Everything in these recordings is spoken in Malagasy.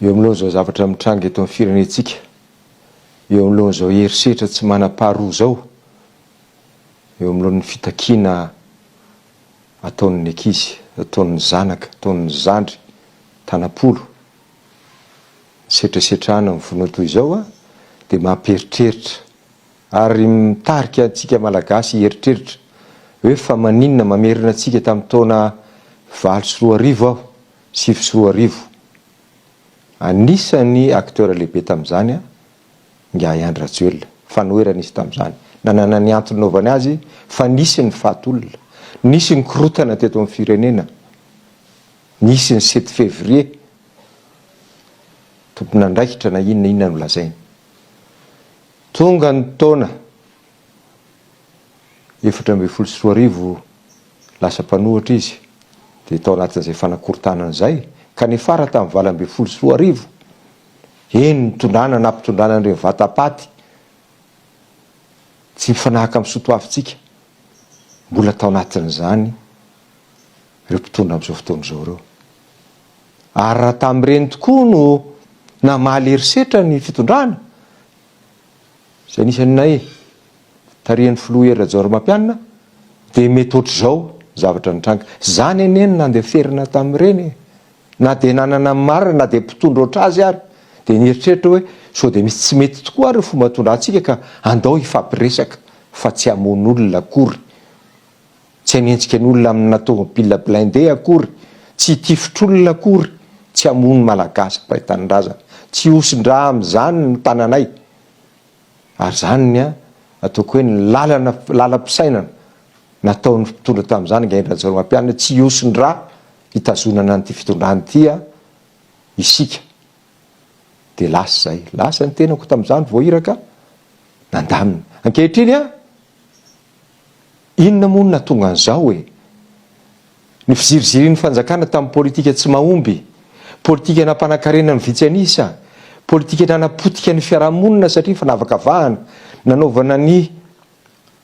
Eo anoloan'izao zavatra mitranga eto amin'ny firenentsika, eo anoloan'izao herisetra tsy manam-paharoa izao, eo anoloan'ny fitakiana ataon'ny ankizy, ataon'ny zanaka, ataon'ny zandry, tanam-polo, ny setrasetrana mivoana toy izao dia mampieritreritra ary mitarika antsika Malagasy hieritreritra hoe fa maninona mamerina antsika tamin'ny taona 2008 aho, 2009. Anisan'ny acteur lehibe tamin'izany Ingahy Andry Rajoelina. Fanoherana izy tamin'izany. Nanana ny antony nanaovany azy fa nisy ny faty olona. Nisy ny korontana teto amin'ny firenena. Nisy ny sept février. Tompon'andraikitra na inona inona no lazainy. Tonga ny taona 2014 lasa mpanohitra izy dia tao anatin'izay fanakorontanana izay ka niafara tamin'ny 2018 eny nitondrana nampitondrana an'ireny vatapaty tsy mifanahaka amin'ny soatoavintsika mbola tao anatin'izany ireo mpitondra amin'izao fotoana izao ireo. Ary raha tamin'ireny tokoa no namaly herisetra ny fitondrana, izay anisan'ny tarihan'ny filoha Hery Rajaonarimampianina, dia mety ohatr'izao ny zavatra nitranga. Izany anie no nandeferina tamin'ireny e! Na dia nanana ny marina, na dia mpitondra ohatr'azy ary, dia nieritreritra hoe sao dia misy tsy mety tokoa ary ny fomba tondrantsika ka andao hifampiresaka fa tsy hamono olona akory. Tsy hanenjika ny olona amina tomobile blindé akory, tsy hitifitr'olona akory, tsy hamono Malagasy mpiray tanindrazana. Tsy hihosin-drà amin'izany ny tananay. Ary izany ny ataoko hoe ny lalana, lalam-pisainana nataon'ny mpitondra tamin'izany Ingahy Rajaonarimampianina, tsy hihosin-drà hitazonana an'ity fitondrana ity isika. Dia lasa izay. Lasa ny tenako tamin'izany voahiraka nandamina. Ankehitriny an! Inona moa no nahatonga an'izao e? Ny fizirizirian'ny fanjakana tamin'ny politika tsy mahomby, politika nampanankarena ny vitsy an'isa, politika nanapotika ny fiarahamonina satria fanavakavahana, nanaovana ny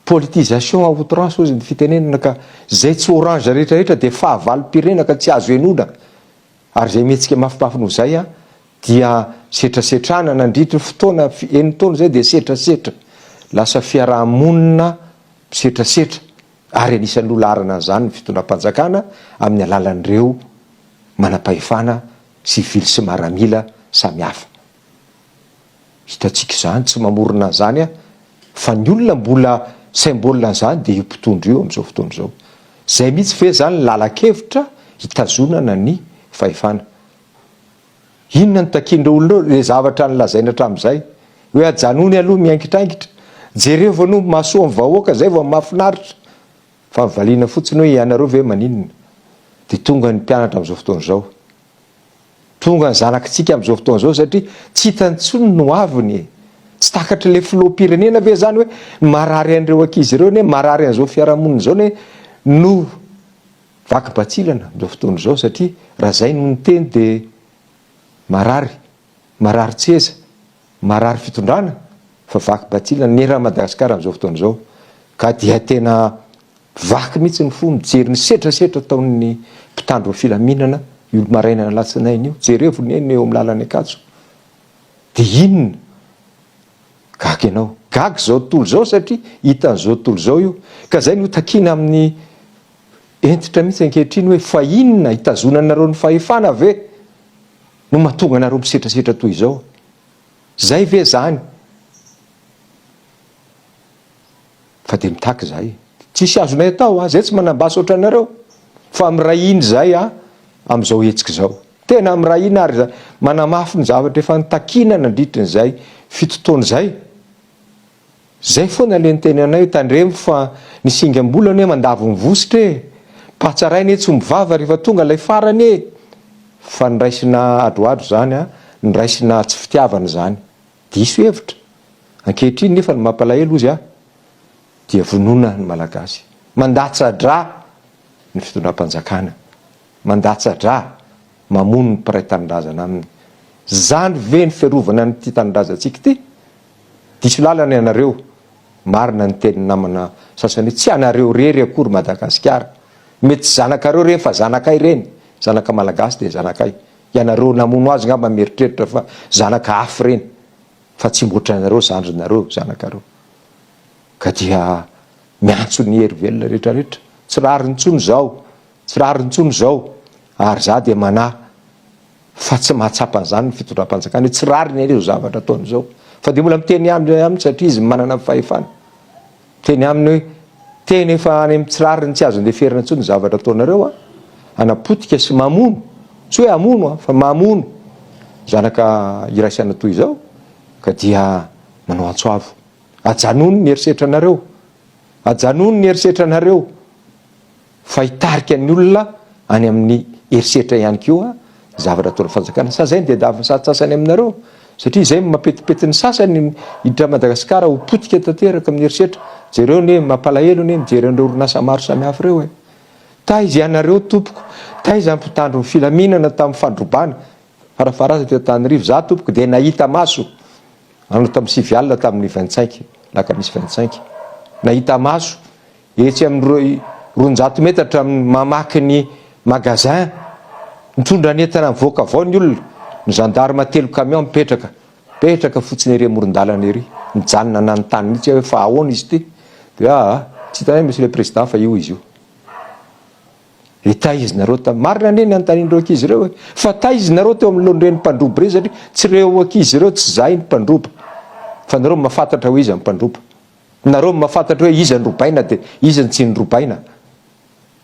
politisation à outrance hozy ny fitenenana ka izay tsy orange rehetra rehetra dia fahavalom-pirenena ka tsy azo henoina ary izay mihetsika mafimafy noho izay dia setrasetrana nandritry ny fotoana enin-taona izay dia setrasetra, lasa fiaraha-monina misetrasetra ary anisan'ny loha laharana an'izany ny fitondram-panjakana amin'ny alalan'ireo manam-pahefana sivily sy maramila samihafa. Hitantsika izany, tsy mamorona an'izany aho fa ny olona mbola symbole an'izany dia io mpitondra io amin'izao fotoana izao. Izay mihitsy ve izany ny lalan-kevitra hitazonana ny fahefana? Inona no takian'ireo olona ireo? Ilay zavatra nolazaina hatramin'izay. Hoe ajanony aloha miaingitraingitra. Jerevo aloha ny mahasoa ny vahoaka izay vao mahafinaritra. Fa valiana fotsiny hoe ianareo ve maninona? Dia tonga ny mpianatra amin'izao fotoana izao. Tonga ny zanakitsika amin'izao fotoana izao satria tsy hitany intsony ny hoaviny e. Tsy takatr'ilay filoham-pirenena ve izany hoe ny marary an'ireo ankizy ireo anie, marary an'izao fiarahamonina izao anie no Vaky batsilana amin'izao fotoana izao satria raha izay no niteny dia marary, marary tseza, marary fitondrana fa vaky batsilana ny eran'i Madagasikara amin'izao fotoana izao ka dia tena vaky mihitsy ny fo mijery ny setrasetra ataon'ny mpitandro ny filaminana io marainana alatsinainy io, jerevo ny eny eo amin'ny lalan'i Ankatso dia inona? Gaga ianao, gaga izao tontolo izao satria hitan'izao tontolo izao io ka izay no takiana amin'ny Hentitra mihitsy ankehitriny hoe fa inona hitazonanareo ny fahefana ve no mahatonga anareo misetrasetra toy izao? Zay ve zany? Fa dia mitaky zahay. Tsisy azonay atao a, zay tsy manam-basy ohatranareo fa miray hina izay a amin'izao hetsika izao. Tena miray hina ary manamafy ny zavatra efa nitakiana nandritrin'izay fito taona izay. Zay foana le niteny anay hoe tandremo fa ny singam-bola anie mandavo ny vositra e! Patsa ray anie tsy omby vava rehefa tonga lay farany e! Fa niraisina adroadro zany a, niraisina tsy fitiavana zany. Diso hevitra. Ankehitriny nefa ny mampalahelo ozy aho dia vonona ny Malagasy. Mandatsa-drà ny fitondram-panjakana. Mandatsa-drà. Mamono ny mpiray tanindrazana aminy. Zany ve ny fiarovana an'ity tanindrazantsika ity? Diso lalana ianareo, marina ny tenin'ny namana sasany hoe tsy anareo irery akory Madagasikara. Mety tsy zanakareo ireny fa zanakay ireny, zanaka Malagasy dia zanakay. Ianareo namono azy ngamba mieritreritra fa zanaka hafa ireny fa tsy mba ohatranareo zandrinareo zanakareo. Ka dia miantso ny hery velona rehetra rehetra. Tsy rariny intsony izao, tsy rariny intsony izao ary za dia manahy fa tsy mahatsapa an'izany ny fitondram-panjakana hoe tsy rariny anie izao zavatra ataony izao. Fa dia mbola miteny ihany aminy satria izy manana ny fahefana. Miteny aminy hoe tena efa any amin'ny tsy rariny tsy azo andeferina intsony ny zavatra ataonareo an! Hanapotika sy mamono, tsy hoe hamono an, fa mamono zanaka iraisana toy izao ka dia manao antso avo. Ajanony ny herisetranareo! Ajanony ny herisetranareo! Fa hitarika ny olona any amin'ny herisetra ihany koa ny zavatra ataon'ny fanjakana. Sa izay no tadiavin'ny sasantsasany aminareo? Satria izay no mampetipety ny sasany hiditra Madagasikara ho potika tanteraka amin'ny herisetra. Jereo anie, mampalahelo anie mijery an'ireo orinasa maro samihafa ireo e! Taiza ianareo tompoko? Taiza ny mpitandro ny filaminana tamin'ny fandrobana farafaharatsiny teto Antananarivo? Za tompoko dia nahita maso anao tamin'ny sivy alina tamin'ny vingt-cinq, alakamisy vingt-cinq. Nahita maso Etsy amin'ny 200 metatra mamaky ny magasin, mitondra ny entana mivoaka avy ao ny olona, ny gendarme telo camion mipetraka, mipetraka fotsiny ery amoron-dalana ery, nijanona nanontany mihitsy aho hoe fa ahoana izy ity? Dia aa, tsy hitanay monsieur le président fa io izy io. Dia taiza nareo tam, marina anie ny anontanian'ireo ankizy ireo e, fa taiza nareo teo anoloan'ireny mpandroba ireny satria tsy ireo ankizy ireo tsy izahay ny mpandroba, fa nareo mahafantatra hoe iza ny mpandroba. Nareo mahafantatra hoe iza no robaina dia iza no tsy norobaina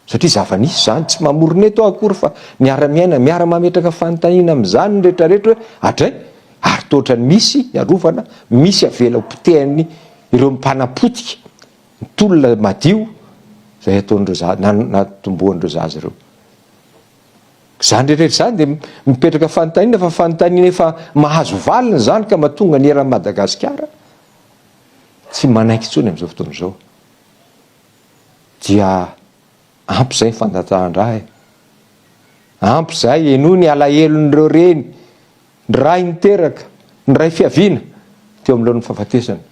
satria zava-nisy izany, tsy mamorona eto aho akory fa miara-miaina, miara-mametraka fanontaniana amin'izany ny rehetrarehetra hoe adray, ary toa ohatran'ny misy ny arovana, misy avela ho potehan'ny ireo mpanapotika ny tolona madio izay ataon'ireo za, natombohan'ireo zaza ireo. Izany rehetrarehetra izany dia mipetraka fanontaniana fa fanontaniana efa mahazo valiny izany ka mahatonga ny eran'i Madagasikara tsy manaiky intsony amin'izao fotoana izao dia ampy izay ny fandatsahan-drà e! Ampy izay, henoy ny alahelon'ireo reny, ny ray niteraka, ny ray fiaviana teo anoloan'ny fahafatesana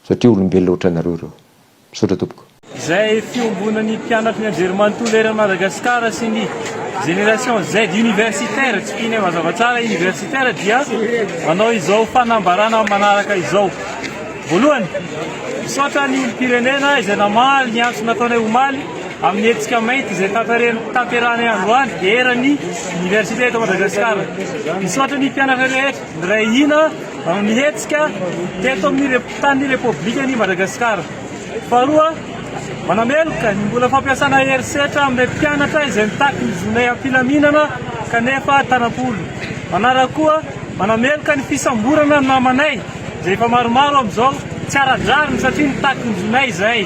satria olombelona ohatranareo ireo. Misaotra tompoko. Izay fiombonan'ny mpianatry ny anjerimanontolo eran'i Madagasikara sy ny Génération Z universitaire, tsy tianay mazava tsara universitaire, dia manao izao fanambarana manaraka izao. Voalohany, misaotra ny olom-pirenena izay namaly ny antso nataonay omaly amin'ny hetsika mainty izay tanterahanay androany eran'ny université eto Madagasikara. Misaotra ny mpianatra rehetra niray hina amin'ny hetsika teto amin'ny tanin'ny Repoblikan'i Madagasikara. Faharoa, manameloka ny mbola fampiasana herisetra aminay mpianatra izay mitaky ny zonay am-pilaminana kanefa tanam-polo. Manaraka koa, manameloka ny fisamborana ny namanay izay efa maromaro amin'izao tsy ara-drariny satria mitaky ny zonay izahay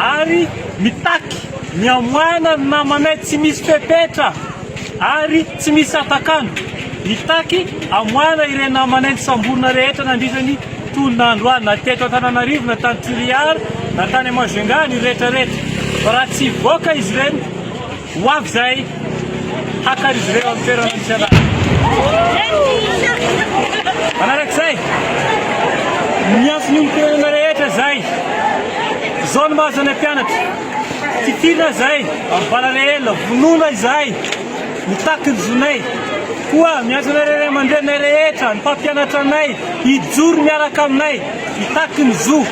ary mitaky ny hamoahana ny namanay tsy misy fepetra. ary tsy misy hatak'andro mitaky hamoahana ireo namanay nosamborina rehetra nandritra ny tolona androany na teto Antananarivo na tany Toliara na tany Majunga ny rehetra rehetra fa raha tsy hivoaka izy ireny ho avy izay haka izy ireo amin'ny toerana misy anazy. Manarak'izay, miantso ny olom-pirenena rehetra izay izao no mahazo anay mpianatra. Tifirina izahay amin'ny bala réel, vonoina izahay, mitaky ny zonay. Koa miantso anareo ray aman-dreninay rehetra, ny mpampianatra anay, hijoro miaraka aminay, hitaky ny zo.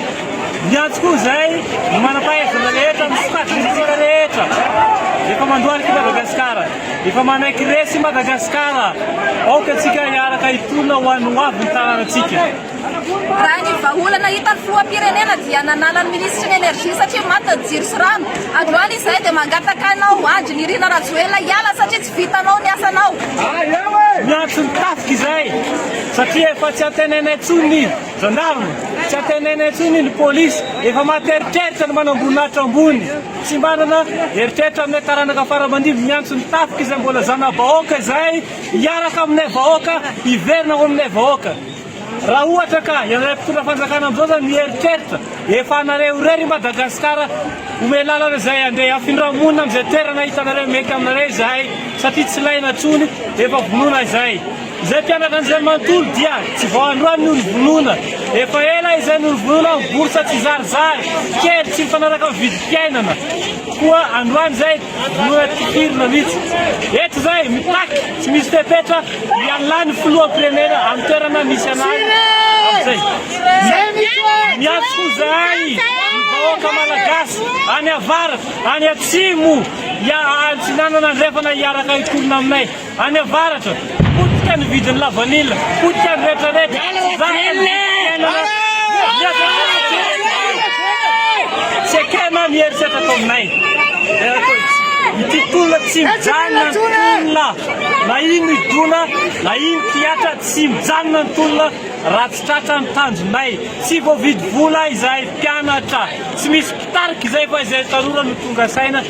Miantso koa izahay ny manam-pahaizana rehetra, ny sokajin'olona rehetra. Efa mandohalika i Madagasikara, efa manaiky resy i Madagasikara. Aoka isika hiaraka hitolona ho an'ny hoavin'ny tanànantsika. Raha ny vahaolana hitan'ny filoham-pirenena dia nanala ny minisitry ny energie satria maty ny jiro sy rano. Androany izahay dia mangataka anao Andry Nirina Rajoelina hiala satria tsy vitanao ny asanao. Miantso ny tafika izahay satria efa tsy antenainay intsony ny gendarme, tsy antenainay intsony ny polisy, efa maty eritreritra ny manamboninahitra ambony, tsy manana eritreritra aminay taranaka fara-mandimby. Miantso ny tafika izay mbola zana-bahoaka izahay hiaraka aminay vahoaka, hiverina ho aminay vahoaka. Raha ohatra ka ianareo mpitondra fanjakana amin'izao zany mieritreritra efa anareo irery i Madagasikara, omeo lalana izay handeha hafindra monina amin'izay toerana hitanareo mety aminareo izahay satria tsy ilaina intsony, efa vonoina izahay. Izay mpianatra an'izay manontolo dia tsy vao androany no nivonoina, efa ela izay no nivonoina amin'ny bourse tsizarizary, kely, tsy mifanaraka amin'ny vidim-piainana. Koa androany izay mbola tifirina mihitsy. Eto izay mitaky tsy misy fepetra hialan'ny filoham-pirenena amin'ny toerana misy anazy amin'izay. Miantso koa izahay ny vahoaka malagasy any avaratra, any atsimo, atsinanana andrefana hiaraka hitolona aminay. Any avaratra, potika ny vidin'ny lavanila, potika ny rehetrarehetra, tsy zaka ny vidim-piainana, tsy ekena ny herisetra atao aminay. Ity tolona tsy mijanona ny tolona, na ino hidona, na ino hihatra, tsy mijanona ny tolona raha tsy tratra ny tanjonay. Tsy voavidy vola izahay mpianatra, tsy misy mpitarika izay fa izay tanora no tonga saina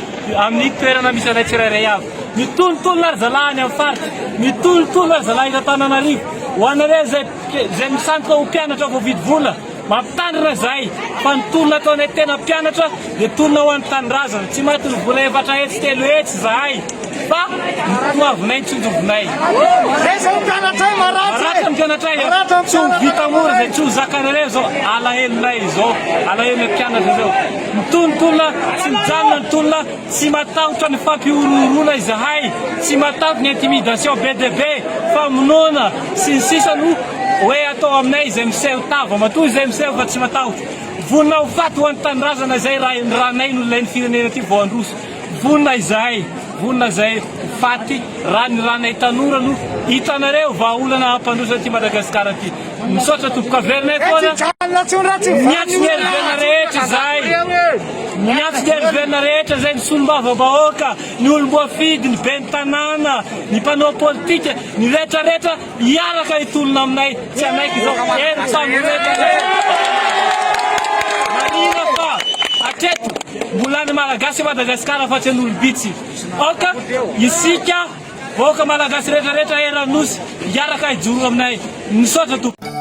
amin'ny toerana misy anay tsirairay avy. Mitonontolona ry zalahy any amin'ny faritra, mitonontolona ry zalahy eto Antananarivo. Ho anareo izay izay misandoka ho mpianatra voavidy vola, mampitandrina izahay fa ny tolona ataonay tena mpianatra dia tolona ho an'ny tanindrazana. Tsy matin'ny vola 400 300 izahay fa ny toavinay ny tsinjovinay. Maratra ny mpianatray a! Tsy ho vita mora izay, tsy ho zakanareo izao alahelonay izao, alahelonay mpianatra izao. Mitonontolona, tsy mijanona ny tolona. Tsy matahotra ny fampihorohoroana izahay, tsy matahotra ny intimidation be dia be, famonoana, sy ny sisa no hoe atao aminay izay miseho tava, matoa izay miseho fa tsy matahotra. Vonona ho faty ho an'ny tanindrazana izay raha ny ranay no ilain'ny firenena ity vao handroso. Vonona izahay, vonona izay ho faty raha ny ranay tanora no hitanareo vahaolana hampandroso an'ity Madagasikara ity. Misaotra tompoko averinay foana. Miantso ny herivelona rehetra izahay. Miantso ny herivelona rehetra izay ny solombavambahoaka, ny olom-boafidy, ny ben'ny tanàna, ny mpanao politika, ny rehetra rehetra hiaraka hitolona aminay. Tsy hanaiky izao herim-pamoretana izao. Marihina fa hatreto mbola ny Malagasy i Madagasikara fa tsy an'olom-bitsy. Aoka isika Vahoaka Malagasy rehetra rehetra eran'ny Nosy hiaraka hijoro aminay. Misaotra tompoko.